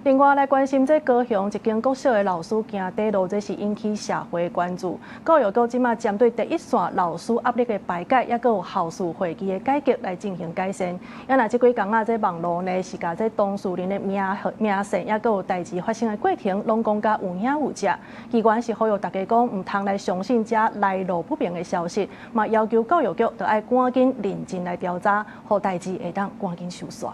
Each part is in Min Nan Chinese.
另外來關心這高雄一間國小的老師行短路，這是引起社會關注。教育局這馬針對第一線老師壓力的排解，抑閣有校事會議的改革來進行改善。啊若這幾工啊，這網路呢是共這當事人的名名姓，抑閣有代誌發生的過程，攏講甲有影有跡。機關是呼籲大家講，毋通來相信這來路不明的消息，嘛要求教育局著愛趕緊認真來調查，予代誌會當趕緊收煞。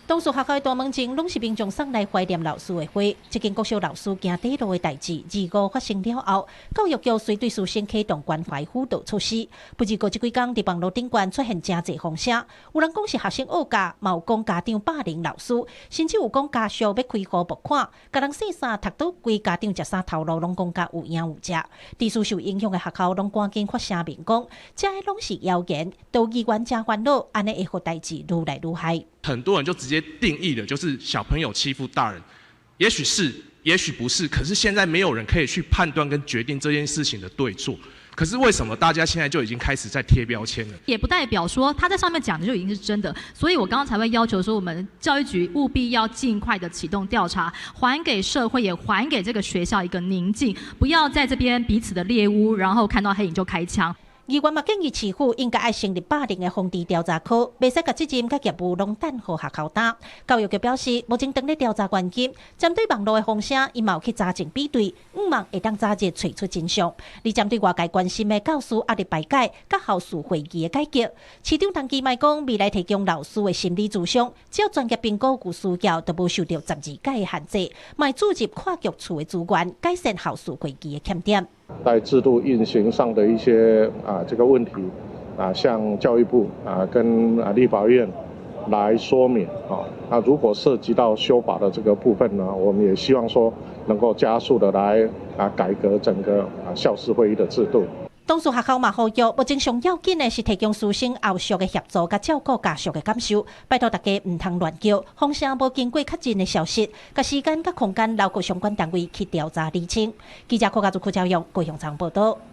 當事學校的大門前攏是民眾送來懷念老師的花。這間國小老師行短路的代誌，二五發生了後，教育局隨對師生啟動關懷輔導措施。不過這幾工佇網路頂懸出現誠濟風聲，有人講是學生僫教，嘛有講家長霸凌老師，甚至有講家屬欲開戶募款，共人姓啥讀佗位家長食啥頭路，攏講甲有影有跡。佇事受影響的學校攏趕緊發聲明講，這個攏是謠言，都議員誠煩惱，按呢會予代誌愈來愈害。很多人就直接定義了，就是小朋友欺負大人，也許是，也許不是，可是現在沒有人可以去判斷跟決定這件事情的對錯。可是為什麼大家現在就已經開始在貼標籤了？也不代表說他在上面講的就已經是真的，所以我剛剛才會要求說，我們教育局務必要盡快的啟動調查，還給社會，也還給這個學校一個寧靜，不要在這邊彼此的獵巫，然後看到黑影就開槍。議員嘛建議市府應該愛成立霸凌的防治調查科，袂使共責任佮業務攏等予學校擔。教育局表示，目前正咧調查原因，針對網路的風聲，伊嘛有去查證比對，向望會當早日揣出真相。而針對外界關心的教師壓力排解、佮校事會議的改革，市長陳其邁講，未來提供老師的心理諮商，只要專業評估有需要，就無受著12屆的限制，嘛會注入跨局處的資源，改善校事會議的欠點。在制度運行上的一些這個問題向教育部跟立法院來說明啊。那如果涉及到修法的這個部分呢，我們也希望說能夠加速的來改革整個校事會議的制度。當事學校嘛呼籲，目前上要緊的是提供師生後續的協助，佮照顧家屬的感受。拜託大家毋通亂叫，風聲無經過確認的消息，共時間佮空間留予相關單位去調查釐清。記者柯家祖、柯教勇、高雄場報道。